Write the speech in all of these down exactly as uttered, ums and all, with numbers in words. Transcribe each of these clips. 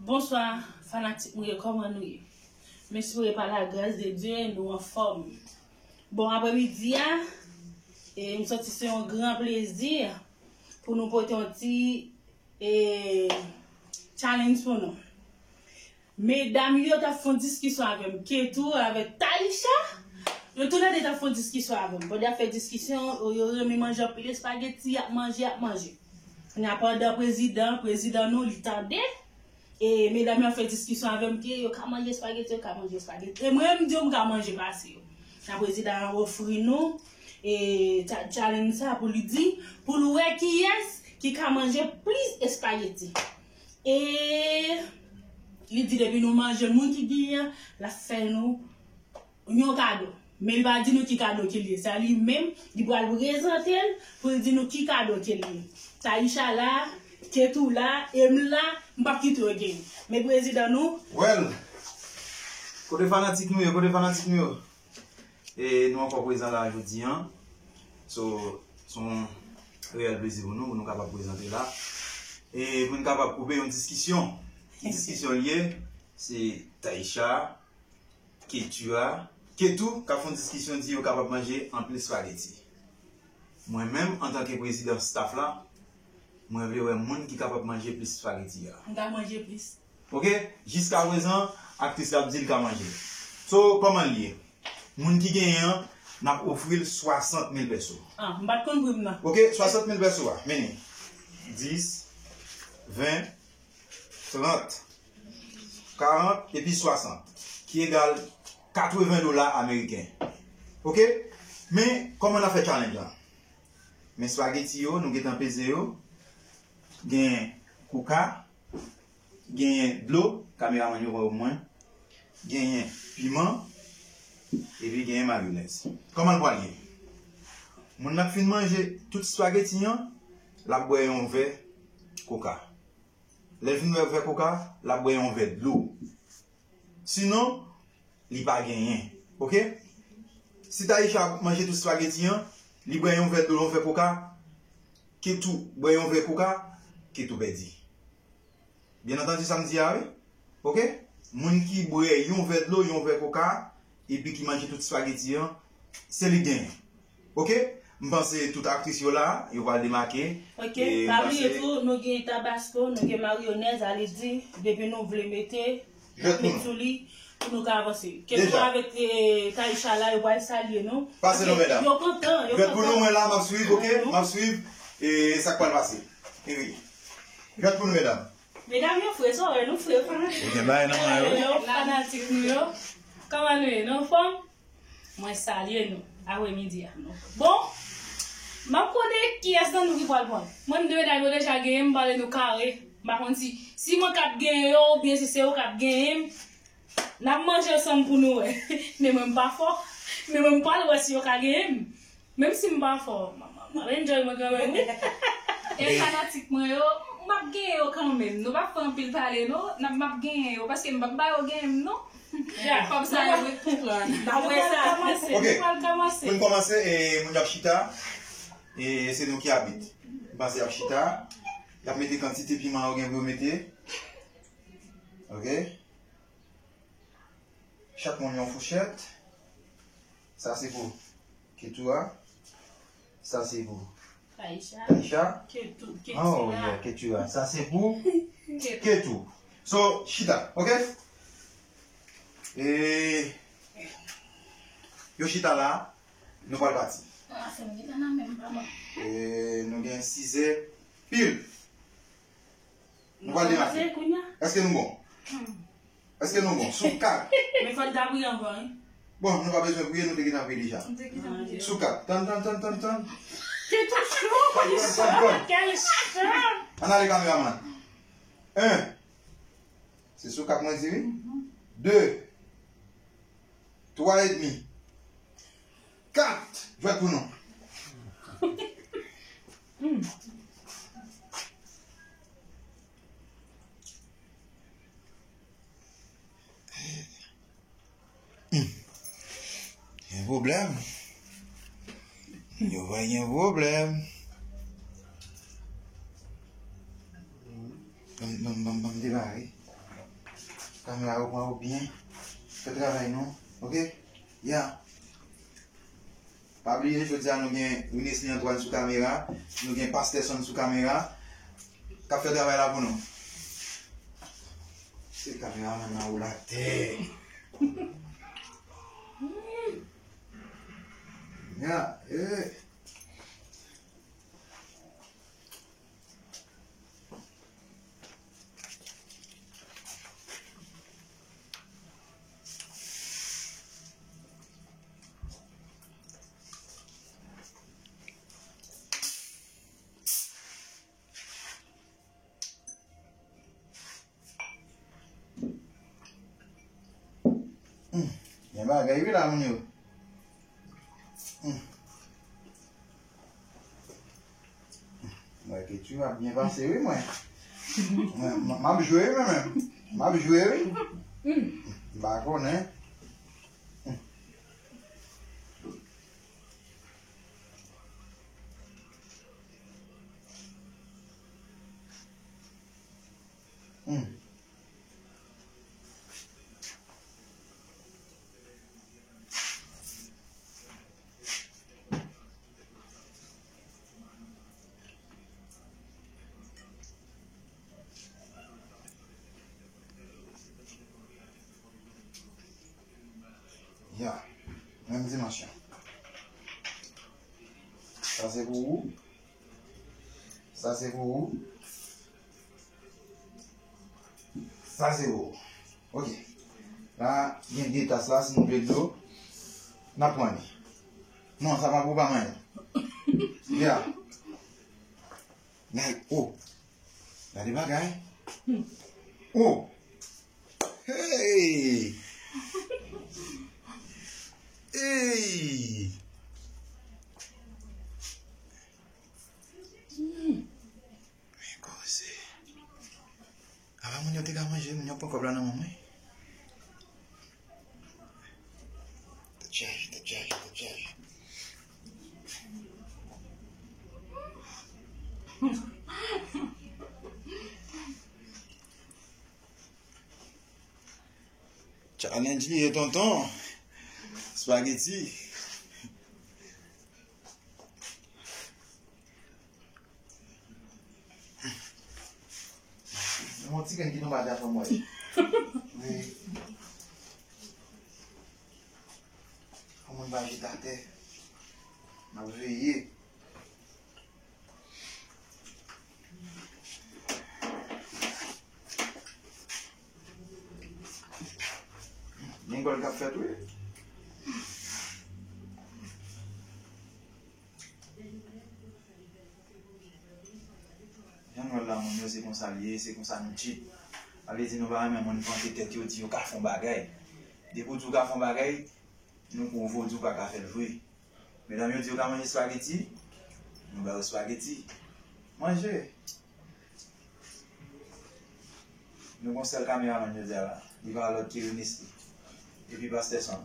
Bonswa, fanatik mwen yo, kòman nou ye? M espere pa lagras de Dye, nou anfòm. Bon, apremidi a, e, m santi se yon gran plezi pou nou pote yon ti, e, challenge pou nou. Medam yo t ap fè yon diskisyon avè m, Ketou avèk Taïsha. Yo toulède t ap fè yon diskisyon avè m. Pandan y ap fè diskisyon, yo, yo renmen manje anpil espageti, y ap manje, y ap manje. Kounye a, pandan prezidan, prezidan nou, li tande, e medam yo ap fè diskisyon avè m ke yo ka manje espageti, yo ka manje espageti. E mwen, m di yo m ka manje pase yo. Sa prezidan an ofri nou, e, cha-, challenge sa pou li di, pou nou wè kiyès ki ka manje plis espageti. E li di depi nou manje, moun ki genyen an, l ap fè nou yon kado. Men li pa di nou ki kado ke l ye. Se li menm, li pral prezante l pou l di nou ki kado ke l ye. Taïsha la, Ketou la, e m la, m p ap kite yo genyen. Men prezidan nou. Well, kote fanatik nou yo, kote fanatik nou yo? E nou ankò prezan la jodi an. So, se yon reyèl plezi pou nou, pou nou kapab prezante la. E pou n kapab koupe yon diskisyon. Ki diskisyon l ye? Se Taïsha, Ketou a, Ketou k ap fè yon diskisyon, di yo kapab manje anpil espageti. Mwen menm, antanke prezidan staff la, mwen vle wè moun ki kapab manje plis espageti a. M ka manje plis. Ok? Jiska prezan, aktris la ap di l ka manje. So, kòman l ye? Moun ki genyen an, n ap ofri l swasant mil pèso. Ah, m pa t konn pri m nan. Ok, swasant mil pèso a, mennen. Dis, ven, trant, karant epi swasant, ki egal katreven dola ameriken. Ok? Men, kòman n ap fè challenge lan? Men espageti yo, nou gentan peze yo. Gen koka, genyen dlo, kameramann yo wè mwen, genyen piman, epi genyen mayonèz. Kòman l pral ye? Moun nan k fin manje tout espageti an, l ap bwè yon vè koka. Lè l fin bwè vè koka, l ap bwè yon vè dlo. Sinon, li pa genyen. Ok? Si Taïsha manje tout espageti an, li bwè yon vè dlo, yon vè koka, Ketou bwè yon vè koka, Ketou pèdi. Byen antandi sa m di a, wi. Ok? Moun ki bwè yon vè dlo, yon vè koka, epi ki manje tout espageti an, se li k genyen. Ok? M panse tout aktris yo la, yo pral demake. Ok, e pa bliye tou, nou gen tabasko, nou gen mayonèz, ale di, depi nou vle mete, n ap met sou li, pou nou ka avanse. Ketou avèk, e, Taïsha la, yo pral salye nou. Pase non, medam. Yo kontan, yo kontan. Jwèt pou nou, mwen la, m ap swiv, ok? M ap swiv, e, sa k pral pase. Epi, jwèt pou nou, medam. Medam yo fre, sa w wè, nou fre, fanatik. Ou gen bagay nan men yo. Yo, fanatik nou yo. Kòman nou ye? Nou anfòm? Mwen salye nou, apremidi a. Bon, m ap konnen kiyès nan nou ki pral pran. Mwen, m de medam yo deja genyen, m pale nou kare. M pa konn si, si mwen k ap genyen yo, oubyen si se yo k ap genyen m. N ap manje ansanm pou nou wè. Men mwen, m pa fò. Men mwen, m pral wè si yo ka genyen m. Menm si m pa fò, m, m, m ap enjoy mwen kanmenm, wi. E fanatik mwen yo, m ap genyen yo kanmenm. Nou p ap fè anpil pale, non. N ap, m ap genyen yo, paske m p ap ba yo genyen m, non. Ya. Kòm sa, yo ret pou pran. N ap wè sa. Ok. Nou pral kòmanse. Pou n kòmanse, e, moun y ap chita, e, se nou ki abit. M panse y ap chita, y ap mete kantite piman yo gen pou yo mete. Ok. Chak moun yon fouchèt. Sa se pou Ketou a. Sa se pou Taïsha. Taïsha. Ketou, oh, Ketou a. Yeah, Ketou a. Sa se pou Ketou. Ketou. So, chita, ok? E, yo chita la, nou pral pati. Ah, se m ki nan men m, papa. E, nou gen sizè pil. Nou pral demake. Èske nou bon? Hmm. Èske nou bon? Sou kat. Men fò n ta priye anvan, wi. Bon, nou pa bezwen priye, nou te gentan priye deja. Nou te gentan priye. Sou kat. Tann, tann, tann, tann, tann. Ketou cho, li cho, kèl cho. Ann ale, kameramann. En. Se sou kat mwen di, wi. De. Twa edmi. Kat. Jwèt pou nou. Hmm. Gen pwoblèm. Yo wè gen pwoblèm. Ban m, ban m, ban m, ban m demare. Kamera yo pran yo byen. Fè travay nou. Oke? Ya. Pa bliye, jodi a nou gen Winesly Antoine sou kamera. Nou gen Pastè Son sou kamera. K ap fè travay la pou nou. Se kameramann nan ou latè. Ya, eh. Hmm, gen bagay wi la, moun yo. Hmm. Mwen, Ketchup ap byen pase wi, mwen. Mwen, m, m ap jwe wi, mwen menm. M ap jwe wi. M pa konnen. Hmm. Ya, menm dimansyon. Sa se pou ou. Sa se pou ou. Sa se pou ou. Oke. La, gen de tas la, si nou vle dlo, n ap pran li. Non, sa pa pou pa manyen. Ya. Gade, oh. Gade bagay. Oh. Hey. Hey. Men koze. Apa moun yo te ka manje, moun yo pran kòb la nan men mwen. Tèt chaje, tèt chaje, tèt chaje. Challenge li ye, tonton. Spaghetti. Yon ti grenn ki tonbe atè, fò m wè. Wi. Fò moun pa jete atè. M ap veye. Gen gòl k ap fèt, wi. Jan nou wè l la, moun yo, se konsa l ye, se konsa nou cheat. Sa vle di nou pa renmen moun vante tèt yo, di yo ka fè yon bagay. Depi w di w ka fè yon bagay, nou pwouve w di w pa ka fè l vre. Medam yo di yo ka manje spaghetti, nou ba yo spaghetti. Manje! Nou gon sèl kameramann jodi a la. Li pa lòt ke Winesly. Epi Pastè Son.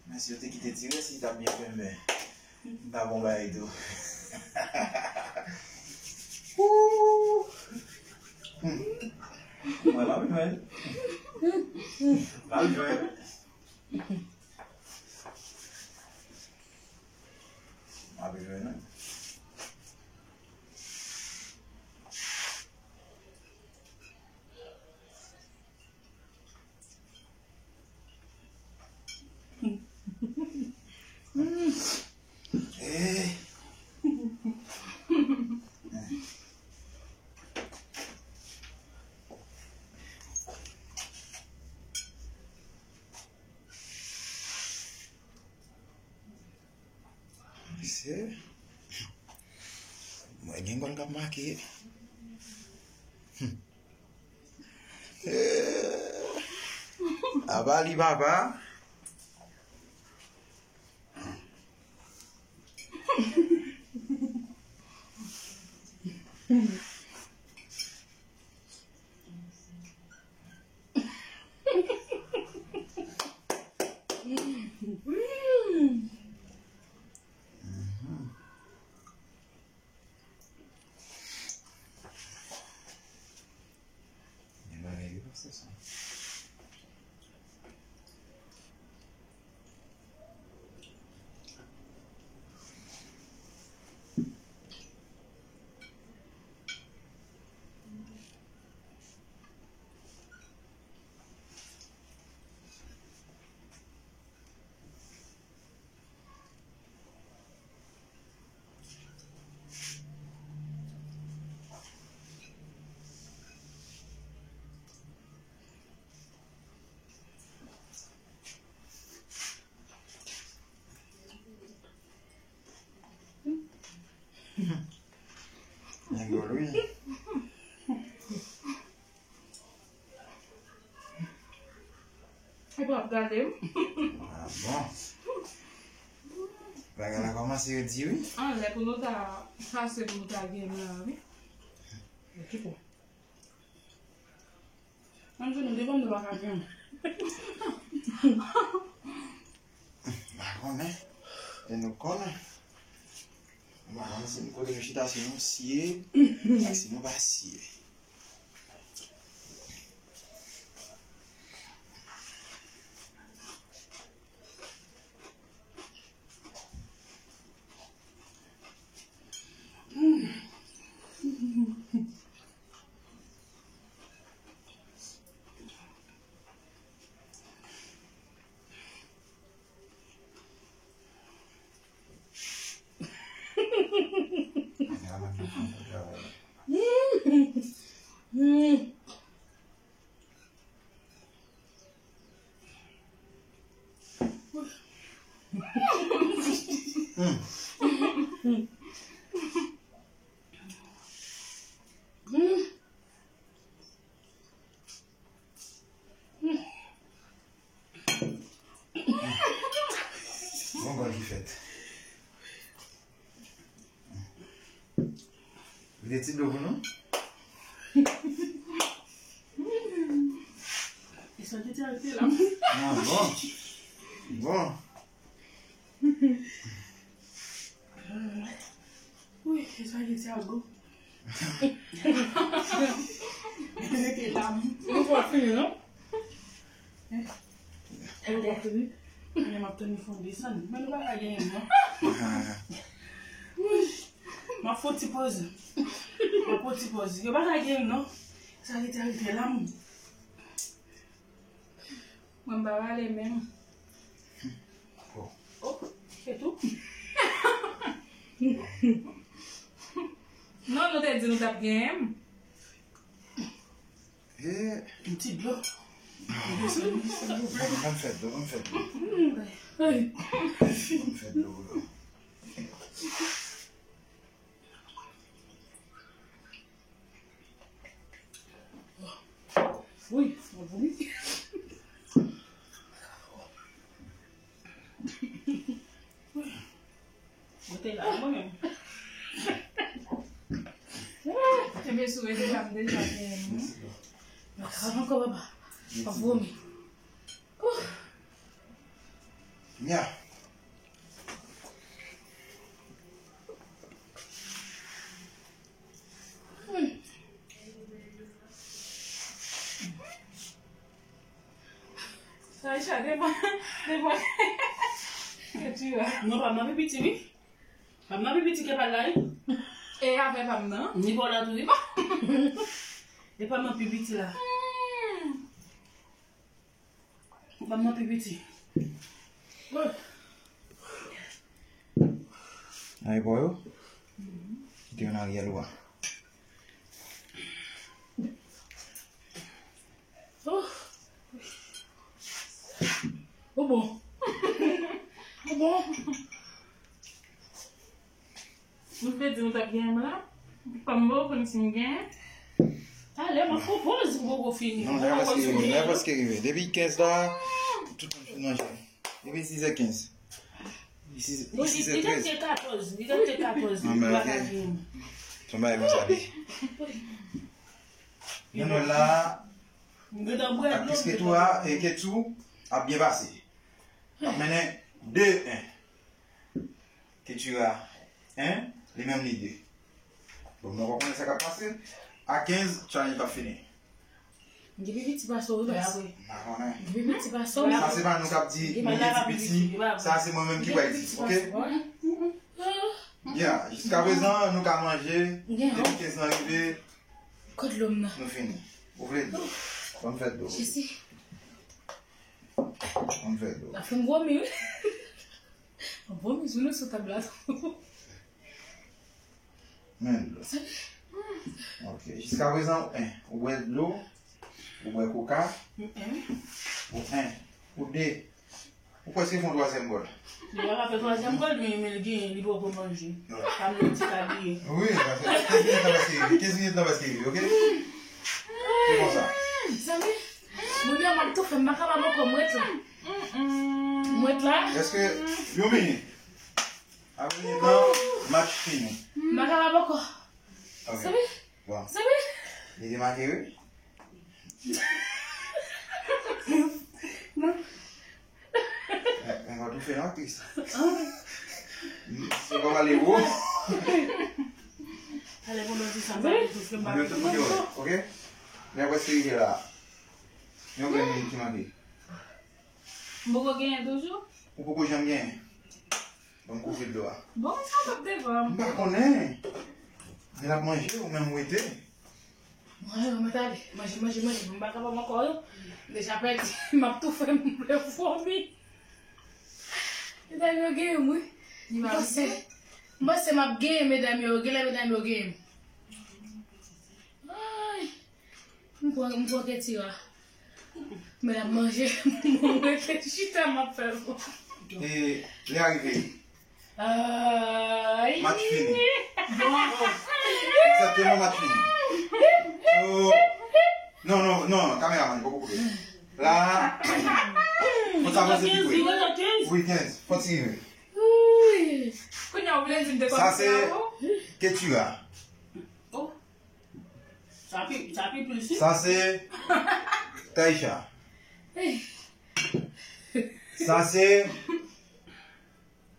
Men si yo te kite ti rès, li t ap byen fè m byen. M t ap bon bagay tou. Woo! Hmm. Mwen, m ap jwenn. M ap jwenn. M ap jwenn, wi. Eh. Mesye. Mwen gen gòl k ap make. Hmm. Eh. Apa li, papa. Pou ap gade m. Ah bon. Bagay la kòmanse yo di wi. Anlè pou nou ta pase pou nou ta gen la wi. Ki pou? Mwen di nou devan nou pa ka gen. M pa konnen. E nou konnen. M pa konnen si nou kote nou chita, si nou siye, ak si nou pa siye. Bon bal ki fèt. Vide ti dlo pou nou. E sa ki te arete la. Ah bon. Bon. Wi, e sa ki te a gou. Rete la. Nou pa fini, non? Ou konprann? Mwen, m ap tann fon desann. Men nou pa ka genyen m, non. M ap fon ti poz. M ap fon ti poz. Yo pa ka genyen m, non. Sa rete a rete la m. Mwen m pa pale menm. Oh. Oh, se tou? Non, nou te di nou t ap genyen m. Eh. Yon ti dlo. Ban m fè dlo, ban m fè dlo. Ban m fè dlo pou nou. Wi, mwen vomi. Mwen te la, mwen menm. Enben, sou rete la, m deja genyen. Mwen kapab ankò, papa. Mwen vomi. Nya. Aisha, devan, devan. Ke tu as? Non, pa m nan pi piti, wi. Pa m nan pi piti ke pa l la, wi. E avè pa m nan? Ni pa w la tou, wi. E pa m nan pi piti la. Hmm. Ban m nan pi piti. Ay, bò yo. Kite yon aryèl ou a. Oh. Ou bon. Ou bon. Nou te di nou t ap genyen m la. Kòm mwen konn si m genyen. Talè m ap pwopoze m poko fini. Non, lè a prèske rive, lè a prèske rive. Depi kenz la, tout moun fin manje. Depi sizè kenz. Li siz, li sizè trèz. Li te katòz, li te katòz. Non, men ok. Se yon bagay konsa li. Men nou la, ak piske tou a, e ke tou ap byen pase. Ap mennen de en. Ketura en, li menm li de. Bon, nou konprann sa k ap pase. A kenz, challenge la ap fini. M gen pi piti pase w, wi, baz. M pa konnen. M gen pi piti pase w. Sa se pa nou k ap di, nou gen pi piti. Sa se mwen menm ki pral di, ok? Byen, jiskaprezan, nou ka manje, depi kenz lan rive, nou fini. Ou vle dlo? Ban m fè dlo. Jezi. Ban m fè dlo. L ap fè m vomi, wi. Bon, m jwenn sou tab la tou. Men dlo. Ok, jiskaprezan, ou en, ou bwè dlo, ou bwè koka, ou en, ou de, ou prèske fè yon twazyèm bòl. Li pa ka fè twazyèm bòl, men, men l genyen, li poko manje. Sa m di sa li ye. Wi, paske kenz minit nan prèske rive, kenz minit nan prèske rive, ok? Se konsa. Zanmi, moun yo Tou fè m pa kapab ankò, m ret la. M ret la. Èske yon minit? Apre minit lan, match fini. M pa kapab ankò. Ok. Semi? Bon. Semi? Li te make, wi. Non. Men, men, w ap toufe non, aktris. Se pa pale wo. Ale, bon, nou di sa, m pa toufe, m pa toufe. Mwen, tout moun yo, ok? Men, apre se rive la. Yon grenn moun ki make. M poko genyen toujou? Ou poko janm genyen? Ban m kouvri dlo a. Bon, sa p ap devan. M pa konnen. Men l ap manje, ou menm ou rete. Manje, mwen mèt ale. Manje, manje, manje. M pa kapab ankò, yo. M deja pèdi. M ap toufe, m vle vòmi. Medam yo genyen m, wi. M panse, m panse m ap genyen medam yo. Genlè medam yo genyen m. Ay. M pran, m pran ketira. Men l ap manje, mwen rete chita, m ap fè bon. E, li arive. Ay. Match fini. Bon. Egzakteman, match fini. So, non, non, non, kameramann, poko koupe. La, fò sa avanse pi pre. Wi, kenz. Fò ti rive. Wi. Kounye a, ou vle di m te kòmanse la, bon? Sa se ketira. Oh. Sa pi, sa pi plis, wi. Sa se Taïcha. Sa se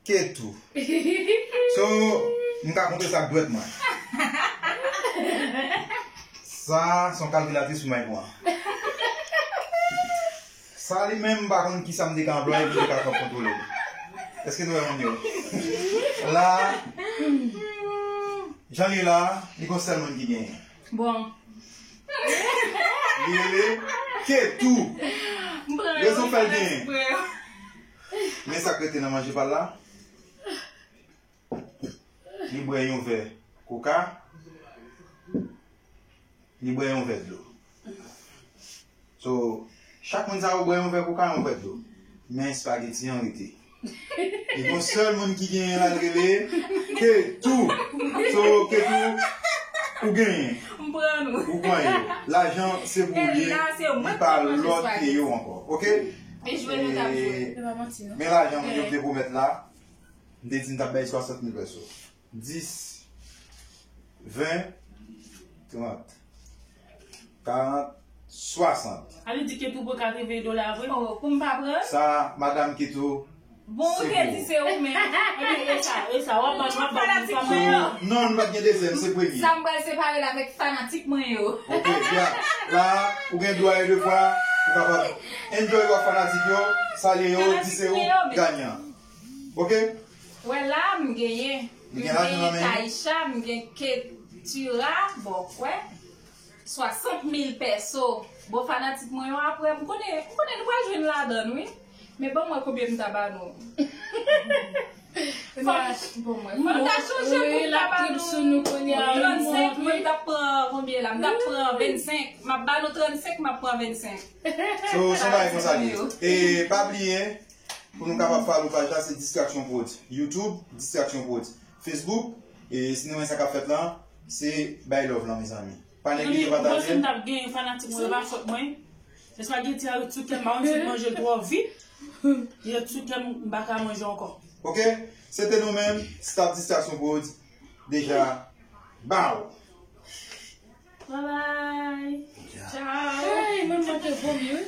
Ketou. So, m ka konte sa ak dwèt mwen. Sa, se yon kalkilatris pou m al pran. Sa li menm, m pa konn ki sa m te ka anplwaye pou m te ka kontwole l. Èske nou wè moun yo? La, jan l ye la, li gon sèl moun ki genyen. Bon. Li rele Ketou. Rezon fè l genyen. Men sa k rete nan manje pa l la. Li bwè yon vè koka. Li bwè yon vè dlo. So, chak moun sa yo bwè yon vè koka, yon vè dlo. Men espageti an rete. E gon sèl moun ki genyen la, l rele Ketou. So, Ketou, ou genyen. M pran nou. Ou pran yo. Lajan se pou ou li ye. Li pa lòt ke yo ankò. Ok? E jwe nou t ap jwe. E, men lajan moun yo te pwomèt la, m te di m t ap bay swasant mil peso. Dis, ven, trant, karant, swasant. A li di Ketou poko ka rive dola vre? Oh, pou m pa pran? Sa, madanm Ketou, bon, ou te di se ou menm. Epi, e sa, e sa, w ap ban, w ap ban moun pa mwen an. Non, nou pa t gen dezyèm, se premye. Sa m pral separe l avèk fanatik mwen yo. Ok, byen. La, ou gen dwa e de fwa, ou kapab enjoy w ak fanatik yo, salye yo, di se ou ganyan. Ok? Wè la, m genyen. M gen Taïcha, m gen Ketura, bon, wè. Swasant mil peso. Bon, fanatik mwen yo, apre, m konnen, m konnen nou pral jwenn ladan, wi. Men ban mwen konbyen m ta ba nou. Fòk, bon, mwen, fòk m ta chonje pou m ta ba nou. Trannsenk, mwen, m t ap pran konbyen la? M t ap pran vennsenk. M ap ba nou trannsenk, m ap pran vennsenk. So, se yon bagay konsa li ye. E pa bliye, pou nou kapab follow paj la, se Distraction Prod. YouTube, Distraction Prod. Facebook, e si nou renmen sa k ap fèt lan, se bay love lan, mezanmi. Pa neglije pataje. Mwen, mwen, m t ap gen fanatik mwen, pa fòt mwen. Espageti a ret sou kè m, m pa konn si m manje l twò vit. Li ret sou kè m, m pa ka manje ankò. Ok? Se te nou menm, staff Distraction Prod. Deja, bow! Bye bye. Ciao. Hey, mwen manke vòmi, wi.